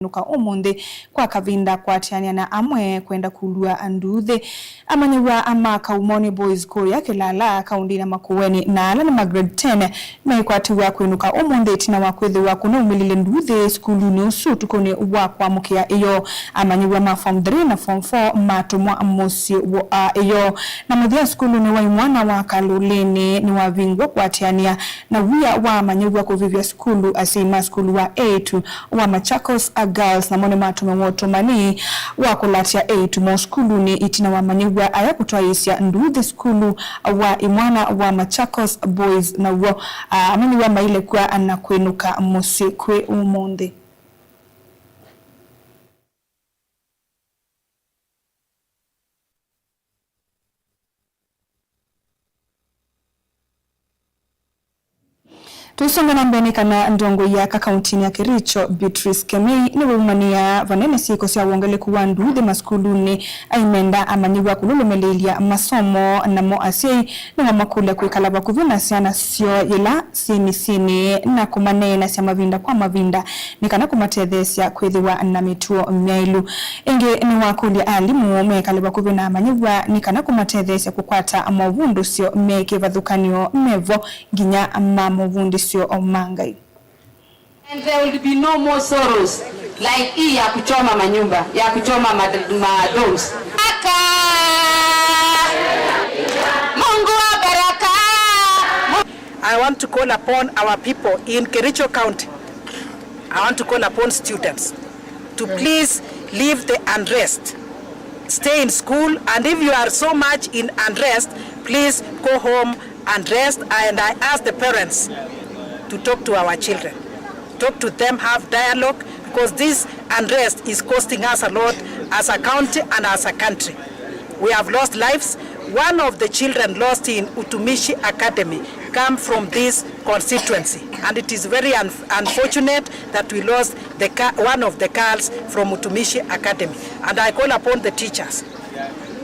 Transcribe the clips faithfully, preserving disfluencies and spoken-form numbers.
nũka ũmũnthĩ kwa kavinda kũatĩanĩa na amwe kwenda kulw'a nduuthĩ. Amanyĩw'a ma Kaumoni Boys kũya Kĩlala, kaũndĩnĩ ya Makueni, na ala nĩ ma grade ten, mekwatĩw'a kwĩnũka ũmũnthĩ ĩtina wa kwĩthĩwa kũnaumĩlile nduuthĩ sukulunĩ ũsu ũtukũnĩ wa kũamũkĩa ĩyoo. Amanyĩw'a ma form three na form four matũmwa mũsyĩ wa ĩyoo. Na mũthya sukulunĩ wa imwana wa Kalũlĩnĩ nĩwavingwa kũatĩanĩa na wia wa amanyĩw'a kũvĩvya sukulu. Asyai ma sukulu wa eĩtu wa Machakos Girls namo nĩmatũmĩwa ũtũmani wa kũlatya eĩtu moo sukulunĩ ĩtina wa amanyĩw'a aya kũtwaĩĩsya nduuthĩ sukulu wa imwana wa Machakos Boys, naw'o, ah, amanyĩw'a mailekwa na kwĩnũka mũsyĩ kwĩ ũmũnthĩ. Tũisonga na mbee nĩ kana ndongoi ya aka kauntinĩ ya Kericho, Beatrice Kemei, nĩwaumanĩa vanene syĩko sya wongeleku wa nduuthĩ masukulunĩ, aimenda amanyĩw'a kũlũlũmĩlĩĩlya masomo, namo asyai nĩwamakũlya kwĩkala vakuvĩ na syana syoo yĩla syĩ mĩsyĩnĩ na kũmaneenasya mavinda kwa mavinda nĩ kana kũmatetheesya kwĩthĩwa na mĩtuo myaĩlu. Ĩngĩ nĩwakũlya alimũ mekale vakuvĩ na amanyĩw'a nĩ kana kũmatetheesya kũkwata movundũsyo me kĩvathũkany'o mevo nginya ma movundĩsyo ma Ngai. And there will be no more sorrows like hii ya kuchoma manyumba, ya kuchoma mad-, ma dorms. Baraka! Mungu wa baraka! I want to call upon our people in Kericho County. I want to call upon students to please leave the unrest. Stay in school, and if you are so much in unrest, please go home and rest. And I ask the parents to talk to our children. Talk to them, have dialogue, because this unrest is costing us a lot as a county and as a country. We have lost lives. One of the children lost in Utumishi Academy come from this constituency, and it is very un-, unfortunate that we lost the ca-, one of the girls from Utumishi Academy. And I call upon the teachers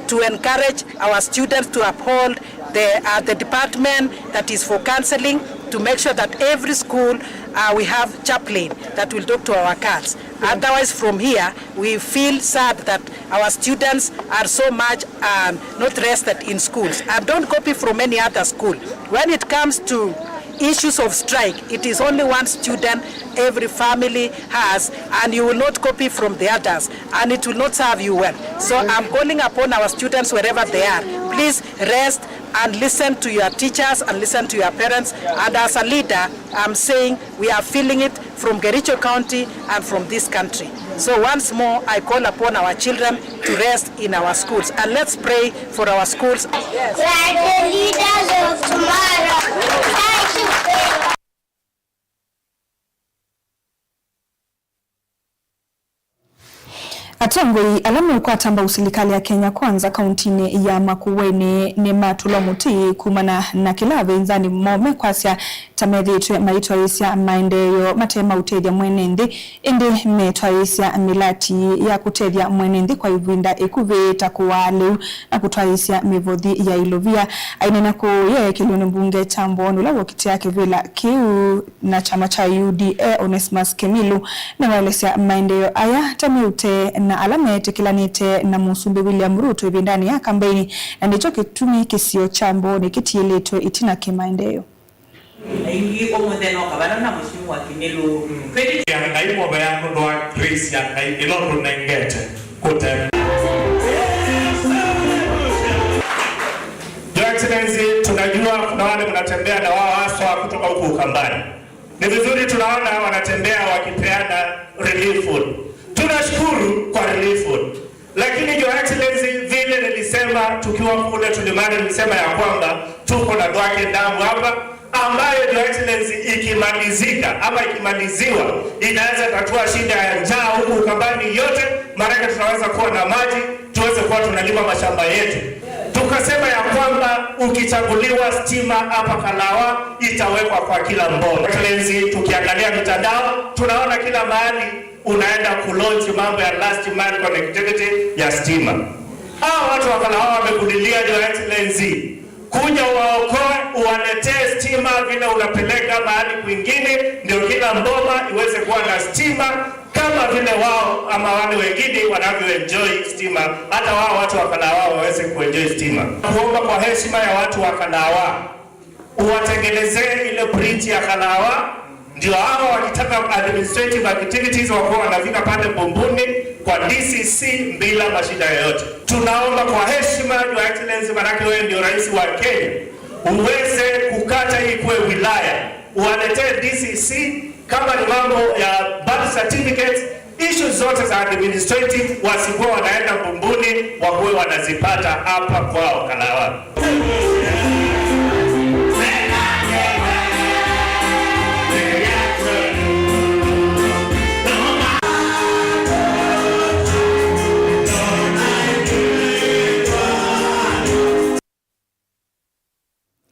to encourage our students to uphold the, uh, the department that is for counseling, to make sure that every school, uh, we have chaplain that will talk to our girls. Otherwise, from here, we feel sad that our students are so much, um, not rested in schools. And don't copy from any other school. When it comes to issues of strike, it is only one student every family has, and you will not copy from the others, and it will not serve you well. So I'm calling upon our students wherever they are, please rest and listen to your teachers and listen to your parents. And as a leader, I'm saying we are feeling it from Kericho County and from this country. So once more, I call upon our children to rest in our schools, and let's pray for our schools. We are the leaders of tomorrow. Thank you. Atongoi ala meũkwata mbau silikalĩ ya Kenya Kwanza kauntinĩ ya Makueni nĩmatũlwa mũtĩ kumana na kĩla avĩnzani moo mekwasya ta methĩĩtwe maitwaĩĩsya maendeeo mate ma ũtethya mwene nthĩ, ĩndĩ metwaĩĩsya mĩlati ya kũtethya mwene nthĩ kwa ĩvinda ĩkuvĩ ta kũaa lĩu na kũtwaĩĩsya mĩvothi ya ilovia. Aineena kũu yeekĩlwe nĩ mbunge Kyambooni ũla wokitĩa kĩvĩla kĩu na kyama kya U D A, Onesmus Kimilu, nĩwaelesya maendeeo aya ta meũte na ala meetĩkĩlanĩte na Mũsumbĩ William Ruto ĩvindanĩ ya kambeini, na nĩkyo kĩtumi kĩsio kya Mbooni kĩtiĩlĩtwe ĩtina kĩ maendeeo. Aingĩ ũmũnthĩ no kavana na Mheshimiwa Kimilu. Credit ya Ngai mũvea nũndũ wa grace ya Ngai ĩla ũtũnengete kũte. Your Excellency, tunajua kuna wale mnatembea na wao haswa kutoka huku Ukambani. Ni vizuri tunaona wanatembea wakipeana relief food. Tunashukuru kwa relief food. Lakini Your Excellency, vile nilisema tukiwa kule Tulimani, nilisema ya kwamba tuko na Dwake Dam hapa, ambayo Your Excellency ikimalizika ama ikimaliziwa, inaweza tatua shida ya njaa huku Ukambani yote, maanake tunaweza kuwa na maji, tuweze kuwa tunalima mashamba yetu. Tukasema ya kwamba ukichaguliwa, stima hapa Kalawa itawekwa kwa kila boma. Excellency, tukiangalia mitandao, tunaona kila mahali unaenda kulaunch mambo ya last mile connectivity ya stima. Hawa watu wa Kalawa wamekulilia, Your Excellency, kuja uwaokoe, uwaletee stima vile unapeleka mahali kwingine, ndio kila boma iweze kuwa na stima. Kama vile wao ama wale wengine wanavyoenjoy stima, hata wao watu wa Kalawa waweze kuenjoy stima. Kuomba kwa heshima ya watu wa Kalawa, uwatengenezee ile bridge ya Kalawa, ndio hawa wakitaka administrative activities wakuwa wanafika pale Bumbuni kwa D C C bila mashida yoyote. Tunaomba kwa heshima, Your Excellency, manake wewe ndio rais wa Kenya, uweze kukata hii kuwe wilaya, uwaletee D C C, kama ni mambo ya birth certificates, issues zote za administrative, wasikuwa wanaenda Bumbuni, wakuwe wanazipata hapa kwao Kalawa.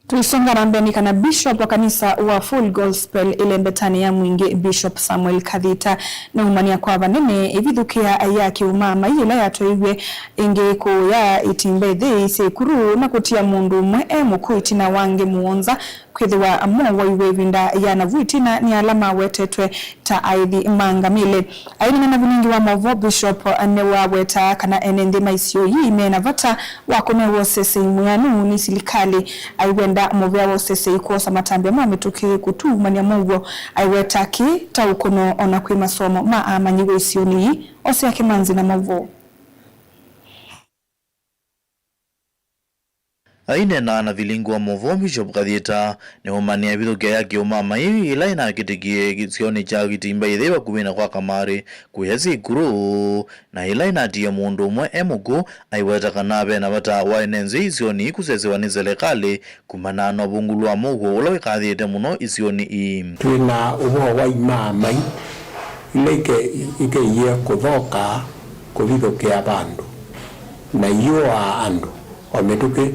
Tũisonga na mbee, nĩ kana Bishop wa kanisa wa Full Gospel Ĩlembetanĩ ya Mwingĩ, Bishop Samuel Kathita, nĩumany'a kwa vanene ĩvithũkĩa ya kĩũmamai yĩla yatwaiw'e ĩngĩ kũya itimba ithei sya ĩkuru na kũtia mũndũ ũmwe e mũkw'ũ ĩtina wa nge mũonza kwĩthĩwa mowaiwe ĩvinda ya navu ĩtina nĩ ala mawetetwe ta aĩthi ma ngamĩle. Aineena na vilingi wa maũvoo, Bishop nĩwaweta kana ene nthĩ ma isio ii mena vata wa kũnewa ũsesei mwĩanu nĩ silikalĩ. Aiwenda mũvĩa wa ũsesei kwosa matambya ma mĩtũkĩ kũtumany'a mũuo. Aiweta kĩ ta ũkũno ona kwĩ masomo ma amanyĩw'a isionĩ ii. Osea Kĩmanzi na maũvoo. Aineena na vilingi wa maũvoo, Bishop Kathita nĩwaumanĩa ĩvithũkĩa ya kĩũmamai ĩla ĩnakĩtĩkie kĩsionĩ kya Kitimba Ithei vakuvĩ na kwa Kamarĩ kũya Sikulu, na ĩla ĩnatie mũndũ ũmwe e mũkw'ũ, aiweta kana ve na vata wa ene nzĩ isionĩ ii kũsesewa nĩ selekalĩ kumana na ũvungũlu wa mũuo ũla wĩkathĩte mũno isionĩ ii. Twĩ na ũvoo wa imamai ila ike-, ikeie kũthoka kũvithũkĩa vandũ na iyũaa andũ. O mĩtũkĩ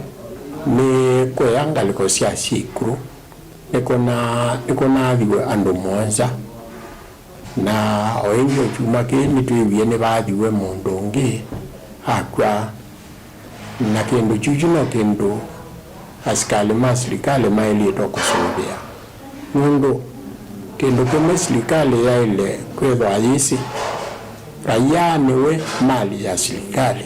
nĩkũya ngalĩko sya Sikulu, nĩkũna-, nĩkũnaathiwe andũ mũonza, na o ĩngĩ o kyumwa kĩĩ nĩtwĩwie nĩvaathiwe mũndũ ũngĩ akw'a, na kĩndũ kyu kyu no kĩndũ asikalĩ ma silikalĩ maĩlĩtwe kũsũvĩa, nũndũ kĩndũ kĩmwe silikalĩ yaĩle kwĩthwa yĩsĩ, raia nĩwe mali ya silikalĩ.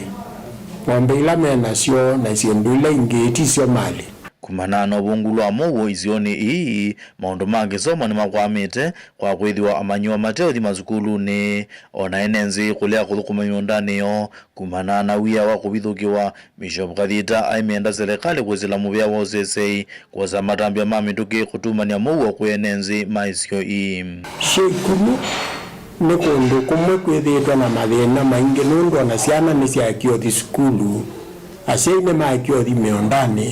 Ng'ombe ila me nasyo na syĩndũ ila ingĩ ti syo mali. Kumana na ũvungũlu wa mũuo isionĩ ii, maũndũ ma kĩsomo nĩmakwamĩte kwa kwĩthĩwa amanyĩw'a mateũthi masukulunĩ, o na ene nzĩ kũlea kũthũkũma mĩũndanĩ yoo. Kumana na wia wa kũvithũkĩwa, Bishop Kathita aimenda selekalĩ kwĩsĩla mũvĩa wa ũsesei kwosa matambya ma mĩtũkĩ kũtumany'a mũuo kwĩ ene nzĩ ma isio ii. Sikulu nĩ kũndũ kũmwe kwĩthĩĩtwe na mathĩna maingĩ, nũndũ o na syana nĩsyaekie ũthi sukulu, asyai nĩmaekie ũthi mĩũndanĩ,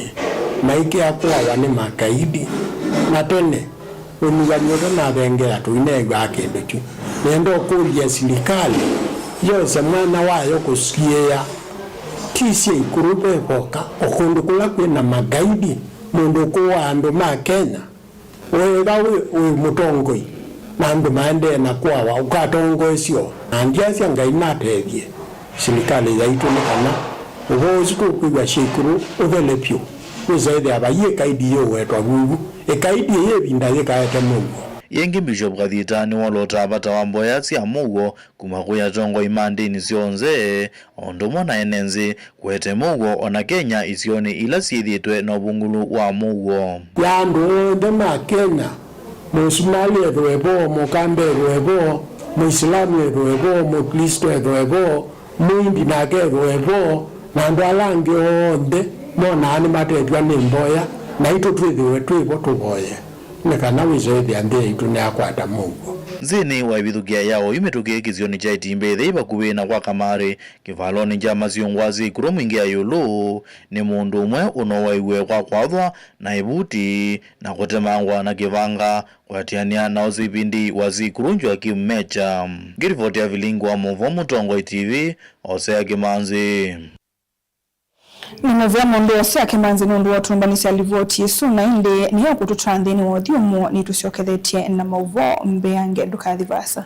maikĩa kũawa nĩ makaidi, na tene ũnyuvani ũtanathengeea tũineew'aa kĩndũ kyu. Nĩenda ũkũlya silikalĩ yose mwana wayo kũsiĩĩa ti sya ĩkũlũ ve voka, o kũndũ kũla kwĩ na makaidi, mũndũ ũkũaa andũ ma Kenya. Wĩva wĩ, wĩ mũtongoi na andũ maendee na kũawa, ũkatongoesya ũ? Na ndyasya Ngai natethye silikalĩ yaitũ nĩ kana ũvoo ũsu tũkwĩw'a Sikulu ũthele vyũ. Wĩsa ĩthĩa vai ĩkaidi yĩũwetwa vuvu, ĩkaidi ĩyĩ ĩvinda yĩkaete mũuo. Yĩngĩ, Bishop Kathita nĩwolotaa vata wa mboya sya mũuo kuma kwĩ atongoi ma ndĩni syonthe, o ũndũ ũmwe na ene nzĩ, kũete mũuo o na Kenya isionĩ ila syĩthĩĩtwe na ũvungũlu wa mũuo. Ya andũ onthe ma Kenya, Mũsumalĩ ethĩwe vo, Mũkamba ethĩwe vo, Mũisilamu ethĩwe vo, Mũklĩsto ethĩwe vo, Mũindi nake ethĩwe vo, na andũ ala angĩ onthe monaa nĩmatethw'a nĩ mboya, naitũ twĩthĩwe twĩ vo tũvoye, nĩ kana wĩsa ĩthĩa nthĩ yaitũ nĩyakwata mũuo. Nzĩnĩ wa ĩvithũkĩa ya oyu mĩtũkĩ kĩsionĩ kya Itimbe Ĩthei vakuvĩ na kwa Kamarĩ, kĩvalonĩ kya masyũngwa Sikulu Mwingĩ ya ĩũlũ, nĩ mũndũ ũmwe ũnowaiwe kwa kwathwa na ĩvuti na kũtemangwa na kĩvanga, kũatĩanĩa na O C P D wa Sikulu Joakim Mecha. Ngĩrivoti ya vilingi wa maũvoo Mũtongoi T V, Osea Kĩmanzi. Nĩ mũvea mũndũ Osea Kĩmanzi nũndũ wa ũtũmbanĩsya livoti ĩsu, na ĩndĩ nĩyo kũtũtwaa nthĩnĩ wa ũthyũmũo. Nĩtũsyokethetye na maũvoo mbeange, ndũkathi vaasa.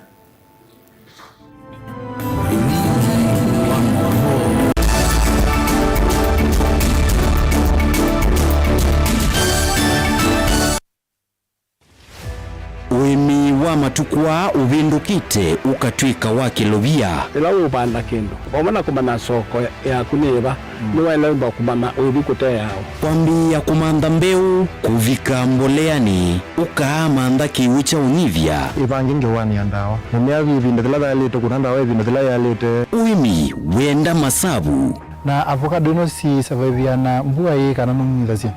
Ũĩmi wa matunda. Ũtukũ ũvĩndũkĩte ũkatw'ĩka wa kĩlovia. Ĩla ũũvanda kĩndũ, vamwe na kũmanya soko yaku nĩ ĩva, nĩwaĩle ũmba kũmanya ũithi kũteawa. Kwambĩĩa kũmantha mbeũ, kũvika mboleanĩ, ũkaamantha kĩw'ũ kya ũnyivya. Ĩvange ngewanĩ ya ndawa. Mĩmea ĩvinda yĩla yaĩlĩte, kũna ndawa ĩvinda yĩla yaĩlĩte. Ũĩmi wenda masavu. Na avocado ĩno si survive na mbua ĩĩ kana nũng'ithasya?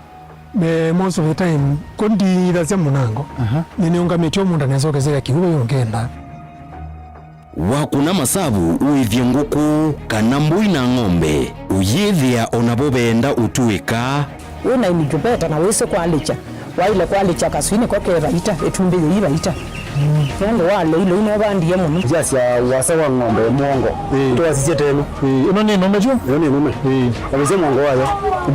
Me most of the time, ko ndiithasya mũnango. Aha. Nĩnĩũngamĩtye mũũnda nesa ũkesya kĩw'ũ yũngenda. Wakũna masavu ũĩthye ngũkũ kana mbũi na ng'ombe, ũyĩthĩa o navo veenda ũtũĩka. Wĩ na incubator na wĩsĩ kwalĩkya, waĩle kwalĩkya kaswinĩ ko ke vaita, ĩtumbĩ yĩi vaita. Nũndũ wa lĩu, lĩu nũvandie mũno. Ngyasya ũasa wa ng'ombe mwongo, ĩĩ, twasisye tenu. Ĩĩ, ĩno nĩ nũme tyo? Ĩyo nĩ nũme. Ĩĩ. Avĩsya mwongo wayo,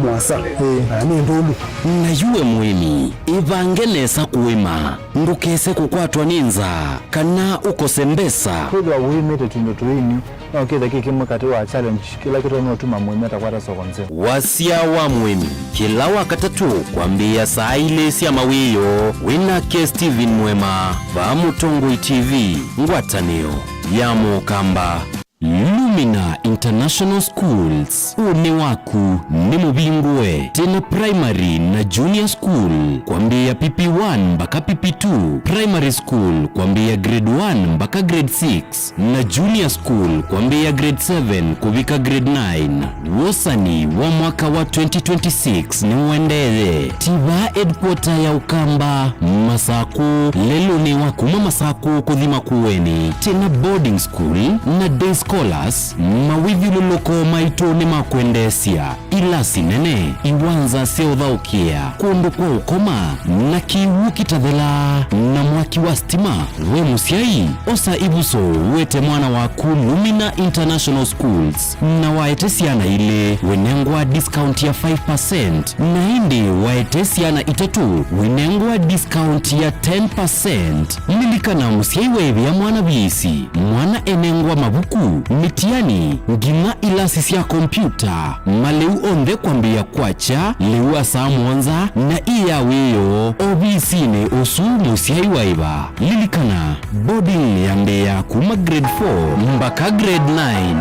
mũasa. Ĩĩ. Na nĩ ndũmu. Na yu we mũĩmi, ĩvange nesa kũĩma. Ndũkese kũkwatwa nĩ nzaa, kana ũkose mbesa. Kwĩthĩwa wĩmĩte tũindo tũini, no kĩthe kĩ kĩmwe katĩ wa challenge kĩla kĩtonya ũtuma mũĩmi atakwata soko nzeo. Wasya wa mũĩmi, kĩla Wakatatũ kwambĩĩa saa ilĩ sya mawĩoo, wĩ nake Steven Mwema, vaa Mũtongoi T V, ngwatanĩo ya Mũkamba. Lumina International Schools, ũnĩ waku nĩ mũvingũe. Twĩna primary na junior school kwambĩĩa P P one mbaka P P two, primary school kwambĩĩa grade one mbaka grade six, na junior school kwambĩĩa grade seven kũvika grade nine. Wosani wa mwaka wa twenty twenty-six nĩũendee. Ti vaa headquarter ya Ũkamba, Masakũ, lelũnĩ wa kuma Masakũ kũthi Makueni. Twĩna boarding school na day scholars, mawĩthyũlũlũko maitũ nĩ ma kwendeesya. Ilasi nene, iwanza sya ũthaũkĩa, kũndũ kwa ũkoma, na kĩw'ũ kĩtathela, na mwaki wa stima. We mũsyai, osa ĩvuso wĩte mwana waku Lumina International Schools, na waete syana ilĩ, wĩnengwa discount ya five percent, na ĩndĩ waete syana itatũ, wĩnengwa discount ya ten percent. Lilikana, mũsyai waĩvĩa mwana viisi, mwana enengwa mavuku, mĩtiani, nginya ilasi sya kompyuta, malĩu onthe kwambĩĩa kwakya lĩu wa saa mũonza na ĩ ya wĩoo ovisinĩ ũsu mũsyai waĩva. Lilikana, boarding yambĩĩa kuma grade four mbaka grade nine.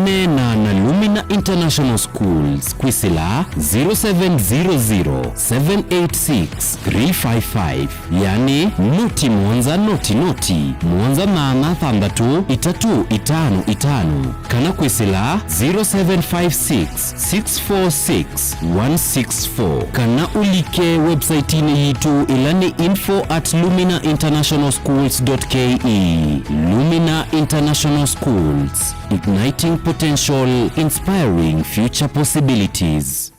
Neena na Lumina International Schools kwĩsĩla zero seven zero zero, seven eight six, three five five. Yani, noti mũonza noti noti, mũonza nyanya thanthatũ itatũ itano itano, kana kwĩsĩla zero seven five six, six four six, one six four, kana ũlike website-inĩ yitũ ĩla nĩ info at lumina international schools dot K E. Lumina International Schools, igniting potential, inspiring future possibilities.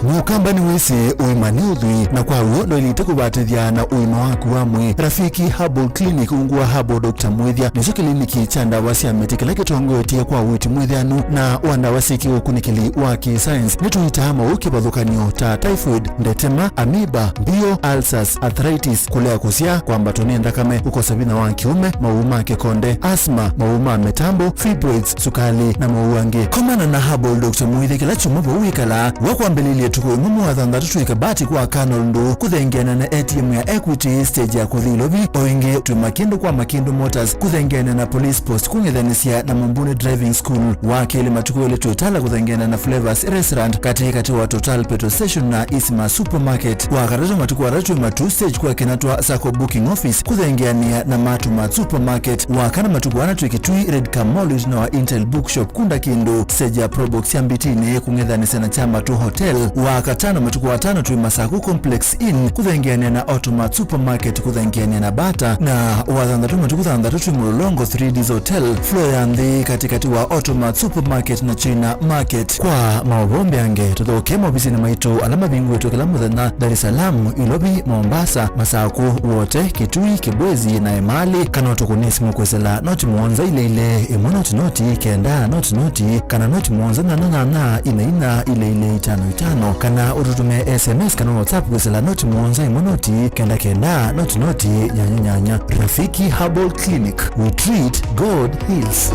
Mũkamba nĩwĩsĩ ũima nĩ ũthwii, na kwa w'o ndwaĩlĩte kũvatĩthya na ũima waku wa mwĩĩ. Rafiki Herbal Clinic, ungu wa Herbal Doctor Mwĩthya, nĩkyo kĩliniki kya ndawa sya mĩtĩ kĩla kĩtongoetye kwa ũiiti mwĩthĩanu na wa ndawa syĩ kĩũkunĩkĩli wa kĩ-science. Nĩtũitaa maũũ kĩvathũkany'o ta typhoid, ndetema, amoeba, mbio, ulcers, arthritis, kũlea kũsyaa, kwambatwa nĩ nthakame, kũkosa vinya wa kĩũme, maũũ ma kĩkonde, asthma, maũũ ma mĩtambo, fibroids, sukali, na maũũ angĩ. Komana na Herbal Doctor Mwĩthya kĩla kyumwa vau wĩkalaa. Wakwambĩlĩlya tukũ ĩmwe mwa thanthatũ twĩ Kabati kwa Colonel Ndũ, kũthengeana na A T M ya Equity, stage ya kũthi Ilovi. O ĩngĩ, twĩ Makĩndũ kwa Makĩndũ Motors, kũthengeana na Police Post, kũng'ethanĩsya na Mumbuni Driving School. Wa kelĩ, matukũ elĩ twĩ Tala, kũthengeana na Flavors Restaurant, katĩ katĩ wa Total Petrol Station na Isma Supermarket. Wa katatũ, matukũ atatũ twĩ Matuu stage kwa Kinatwa Sacco Booking Office, kũthengeanĩa na Matuma Supermarket. Wa kana, matukũ ana twĩ Kitui, Red Car Mall, ĩtina wa Intel Bookshop, kunda kĩndũ, stage ya Probox ya Mbitinĩ, kũng'ethanĩsya na Kyamatu Hotel. Wa katano, matukũ atano twĩ Masaku Complex Inn, kũthengeanĩa na Automat Supermarket, kũthengeanĩa na Bata. Na wa thanthatũ, matukũ thanthatũ twĩ Mũlolongo three Ds Hotel, floor ya nthĩ, katĩkatĩ wa Automat Supermarket na China Market. Kwa maũvoo mbeange, tũthokee maovisinĩ maitũ ala mavingũĩtwe kĩla mũthenya, Dar es Salaam, Ilovi, Mombasa, Masaku, Wote, Kitui, Kibwezi, na Emali, kana ũtũkũnĩe simũ kwĩsĩla noti mũonza ilĩ ilĩ, ĩmwe noti noti, kenda noti noti, kana noti mũonza nyanya nyanya, ina ina, ilĩ ilĩ, itano itano, kana ũtũtũmĩe S M S kana WhatsApp kwĩsĩla noti mũonza ĩmwe noti, kenda kenda, noti noti, nyanya nyanya. Rafiki Herbal Clinic, we treat, God heals.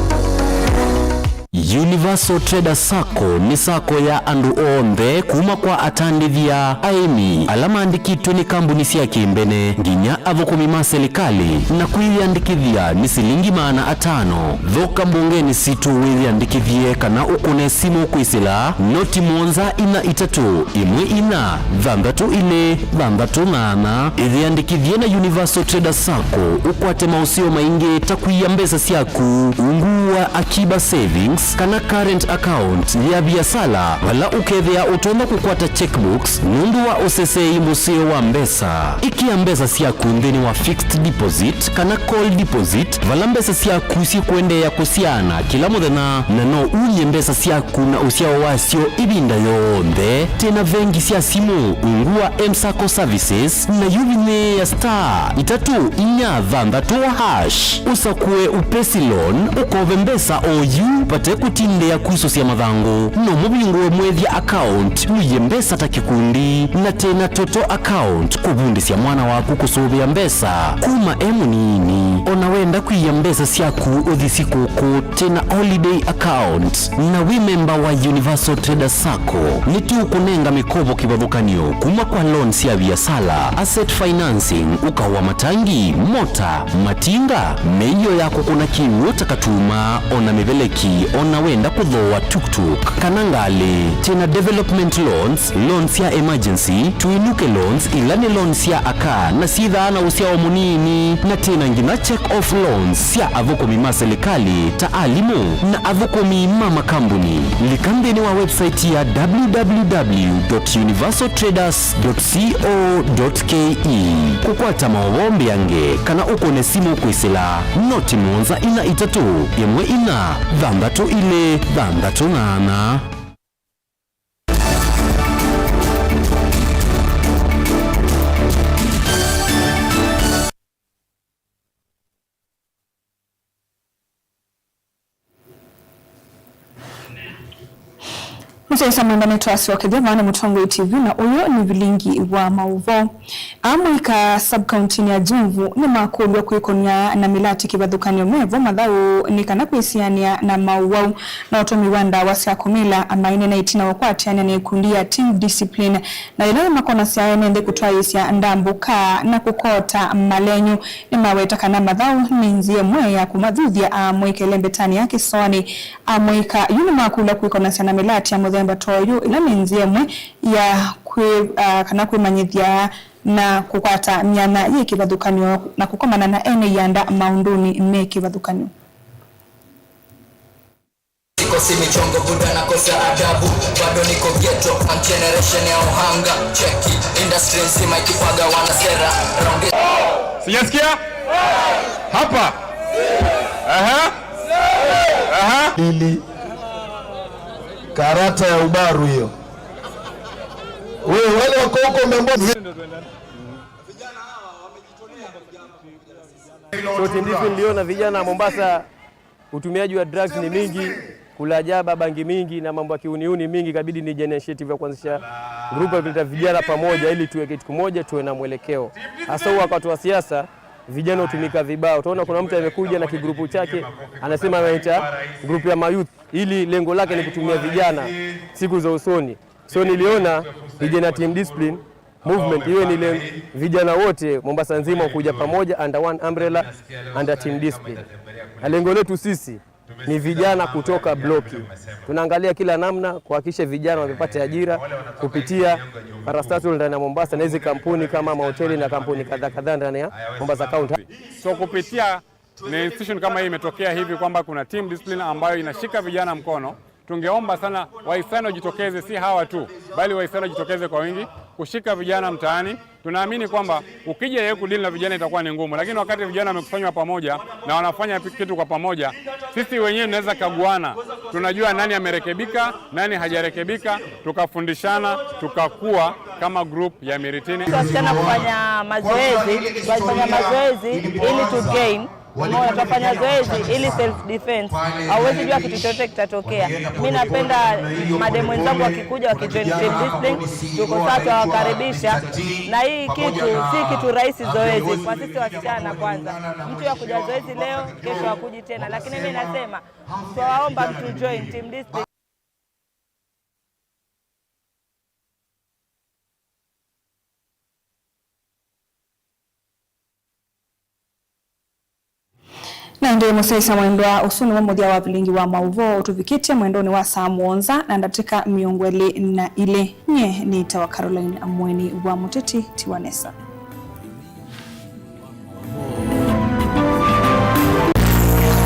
Universal Trader Sacco nĩ sacco ya andũ onthe, kuma kwa atandĩthya, aĩmi, ala maandĩkĩtwe nĩ kambuni sya kĩmbene, nginya athũkũmi ma selikalĩ, na kwĩyĩandĩkĩthya nĩ silingi maana atano. Thũka mbongenĩ sitũ wĩyĩandĩkĩthye kana ũkũne simũ kwĩsĩla noti mũonza inya itatũ ĩmwe inya thanthatũ ilĩ thanthatũ nyanya. Ĩyĩandĩkĩthye na Universal Trader Sacco ũkwate maũseo maingĩ ta kũia mbesa syaku ungu wa Akiba Savings kana current account ya viasala, vala ũkethĩa ũtonya kũkwata checkbooks nũndũ wa ũseseei mũseo wa mbesa. Ĩkĩa mbesa syaku nthĩnĩ wa fixed deposit kana call deposit, vala mbesa syaku syĩkũendeea kũsyaana kĩla mũthenya, na no uny'e mbesa syaku na ũsyao wasyo ĩvinda yonthe. Twĩ na vengi sya simũ ungu wa M-Sacco Services, na yu vinyĩĩa star itatũ inya thanthatũ hash, ũsakũe Upesi Loan, ũkove mbesa oyu vate kũtindĩa kusũsya mathangũ. No mũvingũe Mwĩthya account, mũie mbesa ta kĩkundi, na twĩ na Toto account, kũvundĩsya mwana waku kũsũvĩa mbesa kuma e mũnini. O na wenda kwĩia mbesa syaku ũthi sikũkũ, twĩ na holiday account. Na wĩ memba wa Universal Trader Sacco, nĩtũkũnenga mĩkovo kĩvathũkany'o kuma kwa loan sya viasala, asset financing, ũkao wa matangi, mota, matinga, mĩio ya kũkũna kĩw'ũ ta katuma, o na mĩveleki, o na wenda kũthooa tuktuk kana ngalĩ. Twĩ na development loans, loans sya emergency, tũinũke loans, ila nĩ loans sya aka na syĩthaa na ũsyao mũnini, na twĩ na nginya check off loans sya athũkũmi ma selikalĩ ta alimũ na athũkũmi ma makambuni. Lika nthĩnĩ wa website ya w w w dot universal traders dot co dot k e kũkwata maũvoo mbeange kana ũkũne simũ kwĩsĩla noti mũonza inya itatũ ĩmwe inya thanthatũ ilĩ thanthatũ nyanya. Mũsyaĩĩsya mwenda nĩtwasyookethya vaa nĩ Mũtongoi T V, na ũyũ nĩ vilingi wa maũvoo. Amũika sub-kauntinĩ ya Jomvu nĩmakũlw'a kwĩkony'a na mĩlatĩ kĩvathũkany'o mevo mathaũ nĩ kana kwĩsianĩa na maũwau na ũtũmĩi wa ndawa sya kũmila, maineena ĩtina wa kũatĩanĩa na ikundi ya Team Discipline, na yĩla makonasya ene nthĩ kũtwaĩĩsya ndambũka na kũkota malenyũ. Nĩmaweta kana mathaũ nĩ nzĩa ĩmwe ya kũmathuthya amũika ĩlembetanĩ ya kĩsoanĩ. Amũika yu nĩmakũlw'a kwĩkonasya na mĩlatĩ ya mũthemba ta ũyũ, ĩla nĩ nzĩa ĩmwe ya kwĩ, ah, kana kwĩmanyĩthya na kũkwata myanya yĩ kĩvathũkany'o na kũkomana na ene ianda maũndũnĩ me kĩvathũkany'o. Sikosi michongo, buda nakosa adabu, bado niko ghetto, I'm generation ya uhanga, check it, industry nzima ikipagawa na sera, round it. Sijasikia? Hapa. Aha. Aha. Ili karata ya ubaru hiyo. Wewe, wale wako huko Mombasa. So, Team Discipline niliona vijana wa Mombasa, utumiaji wa drugs ni mingi, kula jaba, bangi mingi na mambo ya kiuniuni mingi, ikabidi nije na initiative ya kuanzisha group ya kuleta vijana pamoja ili tuweke kitu kimoja, tuwe na mwelekeo. Hasa wakati wa siasa, vijana hutumika vibaya. Utaona kuna mtu amekuja na kigrupu chake, anasema anaita group ya mayouth, ili lengo lake ni kutumia vijana siku za usoni. So niliona nije na Team Discipline movement, iwe ni le-, vijana wote Mombasa nzima kuja pamoja under one umbrella, under Team Discipline. Na lengo letu sisi ni vijana kutoka bloki. Tunaangalia kila namna kuhakikisha vijana wamepata ajira kupitia parastatal ndani ya Mombasa na hizi kampuni kama mahoteli na kampuni kadha kadha ndani ya Mombasa County. So kupitia ni institution kama hii imetokea hivi kwamba kuna Team Discipline ambayo inashika vijana mkono. Tungeomba sana wahisani wajitokeze, si hawa tu, bali wahisani wajitokeze kwa wingi kushika vijana mtaani. Tunaamini kwamba ukija yeye kudili na vijana itakuwa ni ngumu, lakini wakati vijana wamekusanywa pamoja na wanafanya pi-, kitu kwa pamoja, sisi wenyewe tunaweza kaguana. Tunajua nani amerekebika, nani hajarekebika, tukafundishana, tukakuwa kama group ya Miritini. Wasichana kufanya mazoezi, walifanya mazoezi ili tu gain Moyo, tutafanya zoezi ili self defense. Hauwezi jua kitu chochote kitatokea. Mi napenda mademu wenzangu wakikuja wakijoin team discipline, tuko sawa, tutawakaribisha. Na hii kitu si kitu rahisi zoezi kwa sisi wasichana. Kwanza, mtu ya kuja zoezi leo, kesho hakuji tena, lakini mi nasema twawaomba mtu join team discipline. Na ĩndĩ mũsyaĩĩsya mwendwa, ũsu nĩw'o mũthya wa vilingi wa maũvoo ũtũvikĩtye mwendonĩ wa saa mũonza na ndatĩka mĩongo ĩlĩ na ilĩ. Nyie nĩtawa Caroline Mweni wa Mũteti Tiwanesa.